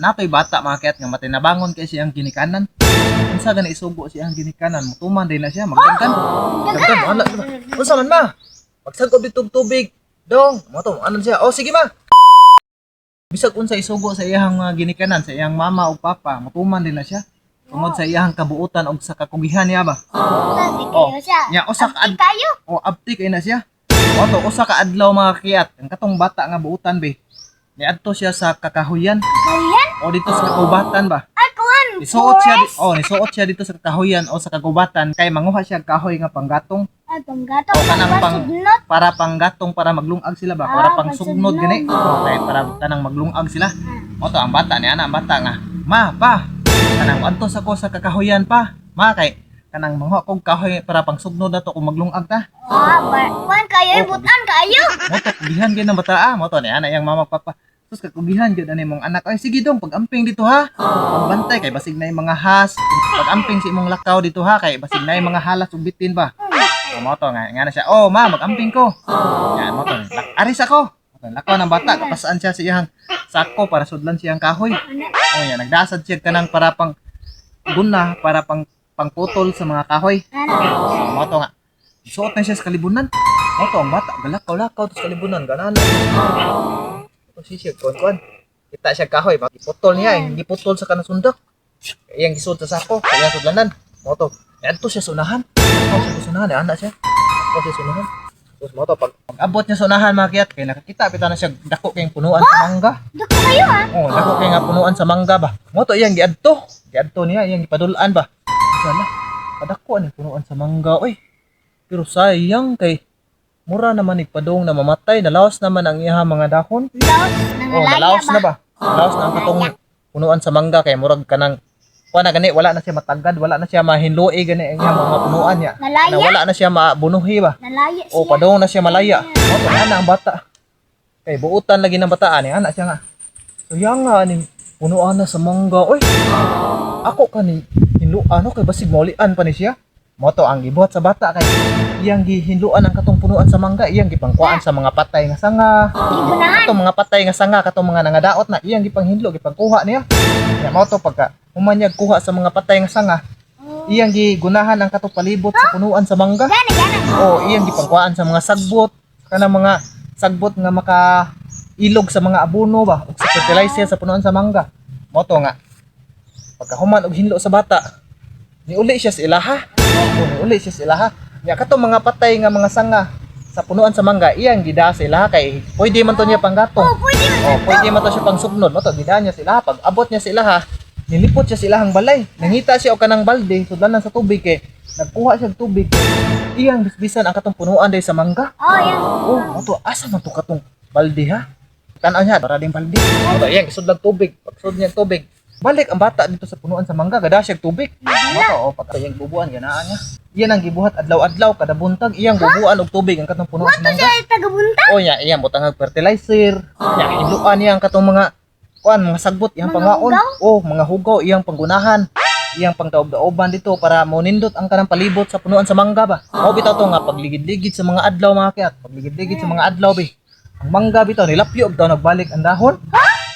Natoy bata, mga kayat, nga matinabangon kay siyang ginikanan. Unsa gani isugo siyang ginikanan, mutuman din na siya, magdagdan. Dagdan, wala diba? Unsa man, ma? Pagsag-ob dito og tubig. Dong, mo to, ano siya? Oh, sige, ma. Bisag unsa isugo sa iyang mga ginikanan, sa iyang mama o papa, mutuman din na siya. Tungod sa iyang kabuutan og sa kakugihan niya ba. Sabi Oh. kayo siya. Nya usa ka Abti kayo. O abti kay na siya. O to usa ka adlaw, mga kiyat, ang katong bata nga buutan be. Niadto siya sa kakahuyan Kahuyan? o dito sa kakubatan ba. Ay, kuwan. Nisuot siya oh, nisuot siya dito sa kakahuyan o sa kagubatan kay manguha siya og kahoy nga panggatong Ay, panggatong. o kanang pang Pangsugnot. para panggatong para maglungag sila ba, para Ah, pangsugnod pangsugnod. gani. O kay para kanang maglungag sila. O to ang bata niya na ang bata nga, "Ma, pa, kanang adto sa ko sa kakahuyan pa. Ma, kay kanang manguha kog kahoy para pangsugnod na to kung maglungag ta." Ah, kuwan kayo. Oh, Butan kayo. Mo to kugihan gyud ng bata ah. Mo to ni ana iyang mama papa. Sus, kakugihan gyud ani mong anak. "Ay sige dong, pag-amping dito ha. Pagbantay kay basig na yung mga has. Pag-amping sa imong lakaw dito ha kay basig na yung mga halas ug bitin ba." So, mo to nga nga na siya. "Oh ma, mag-amping ko." Ya mo to. Aris ako. Mo to, lakaw ng bata, kapasaan siya sa iyang sako para sudlan siyang kahoy. Oh ya, nagdasad siya kanang para pang guna para pang pangputol sa mga kahoy. So, mo to nga. Suot na siya sa kalibunan. Mo to ang bata, galakaw-lakaw to sa kalibunan, ganan. Ito si siya kuan kuan. Kita siya kahoy, giputol niya, ang giputol sa kanang sundak. Iyang gisuot sa sako, kaya sudlanan. Mo to. Adto siya sa unahan. Adto siya sa unahan, eh, ana siya. Adto siya sa unahan. Tapos mo to pag abot niya sa unahan, mga kiyat, kay nakakita pita na siya dako kayong punuan sa mangga. Dako kayo ah. Oh, dako kay nga punuan sa mangga ba. Mo to iyang giadto. Giadto niya iyang gipadul-an ba. Sana padako ani punuan sa mangga oy. Pero sayang kay mura naman nagpadong na mamatay, nalaos naman ang iha mga dahon. Laos. Oh, Nangalaya nalaos ba? na ba? Nalaos na ang katong punuan sa mangga kay murag kanang kuha na gani, wala na siya matagad, wala na siya mahinloi gani ang iyang mga punuan niya. Nalaya? Na wala na siya mabunuhi ba. Nalaya siya. O padong na siya malaya. O to ana ang bata. Kay buutan lagi ng bata ani ana siya nga. So yang nga ni punuan na sa mangga oy. Ako kani hinluan no kay basig maulian pa ni siya. Mo to ang gibuhat sa bata kay iyang gihinluan ang katong punuan sa mangga, iyang gipangkuan sa mga patay nga sanga. Gigunahan. Katong mga patay nga sanga, katong mga nangadaot na iyang gipanghinlo, gipangkuha niya. Nya mao to pagka humanyag kuha sa mga patay nga sanga, iyang gigunahan ang katong palibot sa punuan sa mangga. Gana, gana. O iyang gipangkuhaan sa mga sagbot, kanang mga sagbot nga maka ilog sa mga abono ba ug sa fertilizer sa punuan sa mangga. Mo to nga pagkahuman og hinlo sa bata, niuli siya sa ilaha. O niuli siya sa ilaha. Nya katong mga patay nga mga sanga sa punuan sa mangga, iyang gida sa ilaha kay pwede man to niya panggatong. Oh, pwede man. Oh, pwede man to siya pang sugnod. Mo to gidaan niya sila. Pag abot niya sila ha, nilipot siya sa ilahang balay. Nangita siya og kanang balde, sudlanan sa tubig kay nagkuha siya og tubig. Iyang bisbisan ang katong punuan day sa mangga. Oh, yan. Oh, mo to asa man to katong balde ha? Tan-aw niya, para ding balde. Mo to iyang gisudlag tubig. Pagsud niya ang tubig, balik ang bata dito sa punuan sa mangga, gada siya og tubig. Mo to oh, pagka iyang bubuan ganaan niya. Iyan ang gibuhat adlaw-adlaw kada buntag iyang bubuan og tubig ang katong punuan sa mangga. Siya tagabunta. O nya iyang butang og fertilizer. Nya hiluan niya ang katong mga kuan mga sagbot iyang Mga pangaon. hugaw? O mga hugaw iyang panggunahan. Iyang pangdaob-daoban dito para monindot ang kanang palibot sa punuan sa mangga ba. Mao bitaw to nga pagligid-ligid sa mga adlaw, mga kiat, pagligid-ligid sa mga adlaw be. Ang mangga bitaw nilapyo og daw nagbalik ang dahon.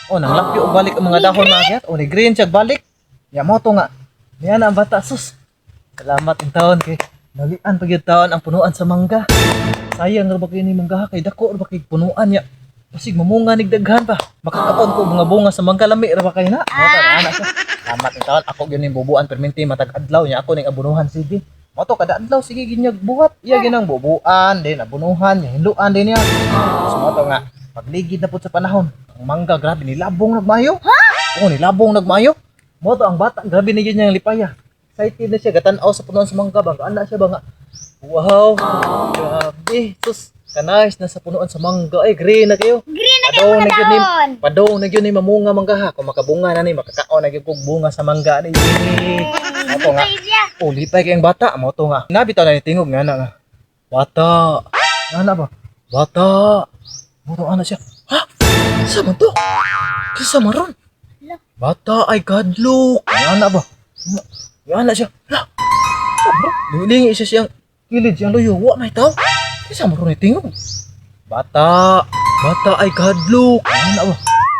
O nang lapyo og balik ang mga dahon, mga kiat. O ni green siya balik. Nya mo to nga. Niya na ang bata sus. Salamat in taon kay nalian pag taon ang punuan sa mangga. Sayang ra ba kay ni mangga kay dako ra ba kay punuan niya. Basig mamunga nig daghan pa. Makakaon ko mga bunga sa mangga, lami ra ba kay na. Mo ta ana siya. Salamat in taon ako gyud ning bubuan perminti matag adlaw niya ako ning abunuhan sige. Mo to kada adlaw sige ginyag buhat. Iya ginang bubuan din abunuhan niya hinluan din niya. So mo to nga pagligid na pud sa panahon. Ang mangga grabe nilabong nagmayo. Oo, nilabong nagmayo. Mo to ang bata grabe ni gyud niyang lipaya. Excited na siya gatan-aw sa punuan sa mangga ba. Ana siya ba nga. Wow, grabe. Sus, kanais na sa punuan sa mangga. Ay, green na kayo. Green na kayo Padong mga na gyud ni, dahon. padong na gyud ni mamunga mangga ha. Kung makabunga na ni, makakaon na gyud kog bunga sa mangga ni. Mo to nga. Lipay siya. Oh, lipay kayong bata. Mo to nga. Nabitaw na ni tingog nga na nga. Bata. Nga na ba? Bata. Mo to ana siya. Ha? Sa man to? Kisa maron? Hala. Bata ay kadlok. Nga na ba? Nga na siya. Hala. Sa man? Lingi siya siyang kilid siyang luyo. Wa may tao. Kisa maron ni tingog. Bata. Bata ay kadlok. Nga na ba?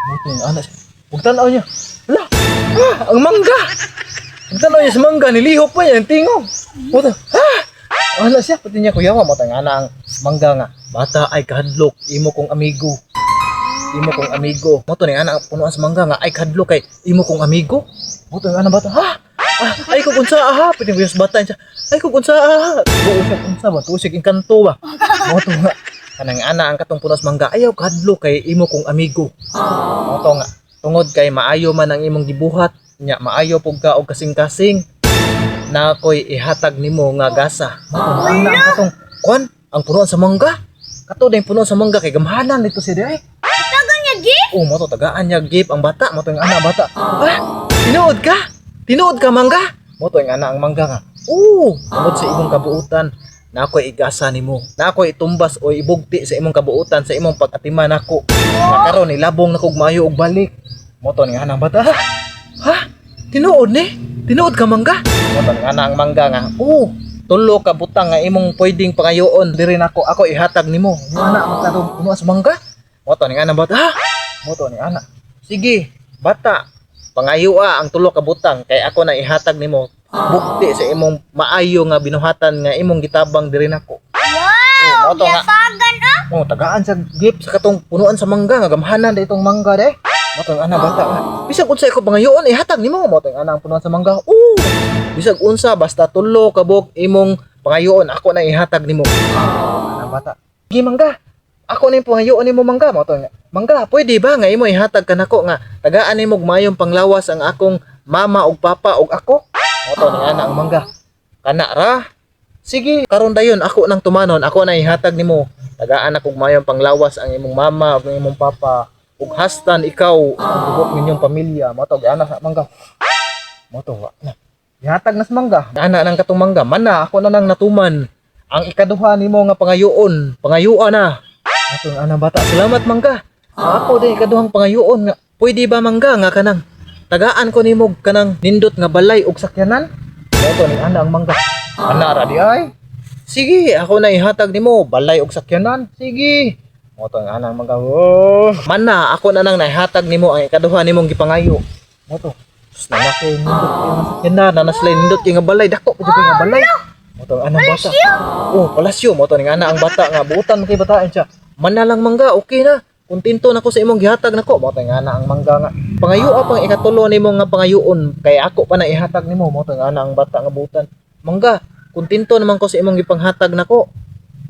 Mo to nga ana siya. Huwag tanaw niya. Ah, ang mangga. Pagtanaw niya sa mangga, nilihok pa niya ang tingog. Mo to, ha? Wala siya, pati niya kuyawa mo nga na ang mangga nga. Bata ay kahadlok, imo kong amigo. Imo kong amigo. Mo to ni ana ang punuan sa mangga nga ay kahadlok kay imo kong amigo. Mo to ang ana bata, ha? Ah, ay kung unsa aha, pwede mo yung bata siya. Ay kung unsa aha. Tuo siya unsa ba? Tuo siya engkanto ba? Mo to nga kanang ana ang katong punos mangga ayaw kahadlok kay imo kong amigo. Mo to nga tungod kay maayo man ang imong gibuhat nya maayo pug ka og kasing-kasing na ako'y ihatag nimo nga gasa. Mo to nga ana ang katong kuan ang punuan sa mangga. Kato din punuan sa mangga kay gamhanan dito siya di ay. Tagan niya gift? Oh, mo to tagaan niya gift ang bata, mo to yung ana bata. Ah, tinuod ka? Tinuod ka mangga? Mo to yung ana ang mangga nga. Oo, tungod sa imong kabuutan na ako'y igasa nimo. Na ako'y itumbas o ibugti sa imong kabuutan sa imong pag-atiman nako. Nga karon nilabong na kog maayo og balik. Mo to ni ana ang bata. Ha? Ha? Tinuod ni? Tinuod ka mangga? Mo to ni ana ang mangga nga. Oo, tulo ka butang nga imong pwedeng pangayoon diri nako ako ihatag nimo. Yung ana ang katong puno sa mangga. Mo to ni ana ang bata. Ha? Mo to ni ana. Sige, bata, pangayoa ang tulo ka butang kay ako na ihatag nimo bukti sa imong maayo nga binuhatan nga imong gitabang diri nako. Wow, Oh, mo to nga. giyatagan ah. Oh, tagaan sa gift sa katong punuan sa mangga nga gamhanan da itong mangga de. Mo to ang ana bata nga. Bisag unsa ko pangayoon ihatag nimo mo to ang ana ang punuan sa mangga. Oo. Bisag unsa basta tulo ka buok imong pangayoon ako na ihatag nimo. Ana bata. Sige mangga. Ako na yung pangayoon nimo mangga mo to nga. Mangga, pwede ba nga imo ihatag kanako nga tagaan nimo og maayong panglawas ang akong mama ug papa ug ako? Mo to ni ana ang mangga. Kana ra. Sige, karon dayon ako nang tumanon, ako na ihatag nimo. Tagaan ako og maayong panglawas ang imong mama ug ang imong papa ug hastan ikaw ang bugok ninyong pamilya. Mo to ana sa mangga. Mo to wa na. Ihatag na sa mangga. Ana nang katong mangga, mana ako na nang natuman. Ang ikaduha nimo nga pangayoon, pangayoa na. Ato ang anang bata, salamat mangga. Ako din ikaduhang pangayoon nga. Pwede ba mangga nga kanang tagaan ko nimo og kanang nindot nga balay ug sakyanan? Mo to ning ana ang mangga. Ana ra di ay. Sige, ako na ihatag nimo balay ug sakyanan. Sige. Mo to ang ana ang mangga. Oh. Mana ako na nang naihatag nimo ang ikaduha nimong gipangayo. Mo to. Sus na kay nindot kay nga sakyanan, na sila nindot kay nga balay dako pud kay nga balay. Mo to ang anang bata. Oh, palasyo mo to ning ana ang bata nga buutan mo kay bataan siya. Mana lang mangga, okay na. Kontento na ko sa imong gihatag nako. Mo to ning ana ang mangga nga. Pangayo pang ikatulo nimo nga pangayoon kay ako pa na ihatag nimo mo to ning ana ang bata nga buutan. Mangga, kontento naman ko sa imong gipanghatag nako.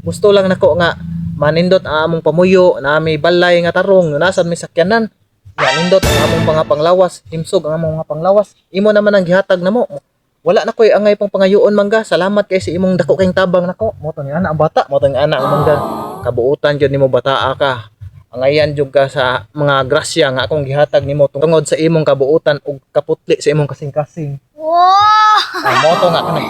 Gusto lang nako nga manindot ang among pamuyo, na may balay nga tarong, nasan may sakyanan. Nga nindot ang among mga panglawas, himsog ang among mga panglawas. Imo naman ang gihatag namo. Wala na ko'y angay pang pangayoon mangga. Salamat kay sa imong dako kayong tabang nako. Mo to ni ana ang bata, mo to ni ana ang mangga. Kabuutan jud nimo bataa ka. Angayan jud ka sa mga grasya nga akong gihatag nimo tungod sa imong kabuutan ug kaputli sa imong kasing-kasing. Wow. Ah, mo to nga kanang.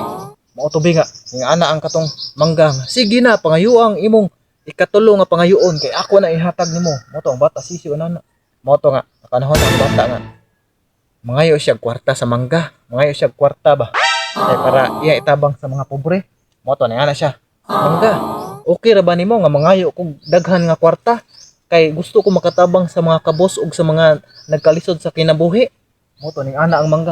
Mo to bi nga ning ana ang katong mangga nga. Sige na pangayo ang imong ikatulo nga pangayoon kay ako na ihatag nimo. Mo to ang bata sisiw na. Mo to nga nakanahon ang bata nga. Mangayo siya kwarta sa mangga. Mangayo siya kwarta ba. Kay para iya itabang sa mga pobre. Mo to na siya. Mangga, okay ra ba nimo nga mangayo kog daghan nga kwarta? Kay gusto ko makatabang sa mga kabos ug sa mga nagkalisod sa kinabuhi. Mo to ning ana ang mangga.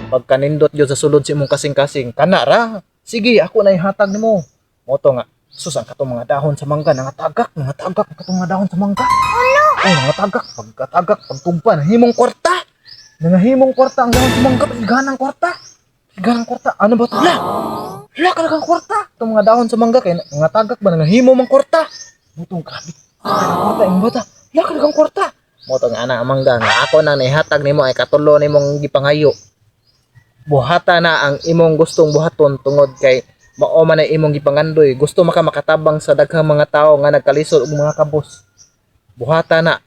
Pagkanindot gyud sa sulod sa imong kasing-kasing, kana ra. Sige, ako na ihatag nimo. Mo to nga, sus ang katong mga dahon sa mangga nangatagak, nangatagak ang katong mga dahon sa mangga. Oh, nangatagak, pagkatagak, pagtugpa, nahimong kwarta. Nangahimong kwarta ang dahon sa mangga, ganang kwarta. Ganang kwarta. Ano ba to? La! La kalagang kwarta. Itong mga dahon sa mangga kay nangatagak ba nangahimo mang kwarta. Mutong grabe. Kalagang kwarta imong bata. La kalagang kwarta. Motong ana ang mangga nga ako nang nihatag nimo ay katulo nimong gipangayo. Buhata na ang imong gustong buhaton tungod kay mao man ay imong gipangandoy. Gusto maka makatabang sa daghang mga tawo nga nagkalisod ug mga kabos. Buhata na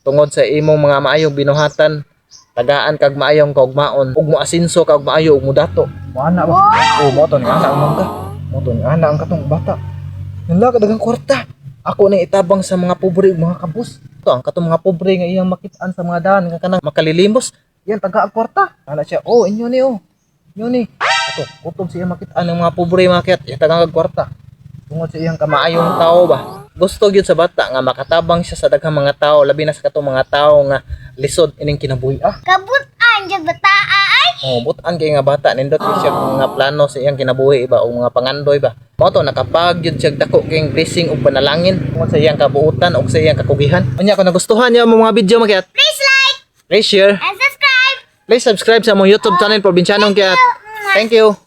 tungod sa imong mga maayong binuhatan, tagaan kag maayong kaugmaon ug moasinso kag maayo ug mudato. Moana ba? Oh, mo to ni ana ang mangga. Mo to ni ana ang katong bata. Nala ka daghang kwarta. Ako na itabang sa mga pobre ug mga kabus. To ang katong mga pobre nga iyang makitaan sa mga daan nga kanang makalilimos. Yan taga ang kwarta. Ana siya, oh inyo ni oh. Inyo ni. Ato, kutob siya makitaan ng mga pobre mga kiyat, itagang kag kwarta. Tungod sa iyang kamaayong tao ba. Gusto gyud sa bata nga makatabang siya sa daghang mga tao, labi na sa katong mga tao nga lisod ining kinabuhi ah. Kabut Buotan jud bata ay. Oh, butan kay nga bata, nindot kay siya mga plano sa iyang kinabuhi ba o mga pangandoy ba. Mao to nakapag gyud siya dako kay blessing ug panalangin tungod sa iyang kabuotan ug sa iyang kakugihan. Unya, kung nagustuhan niyo ang mga video, mga kiat, Please like please share, and subscribe. Please subscribe sa among YouTube channel, Probinsianong Kiat. Thank you.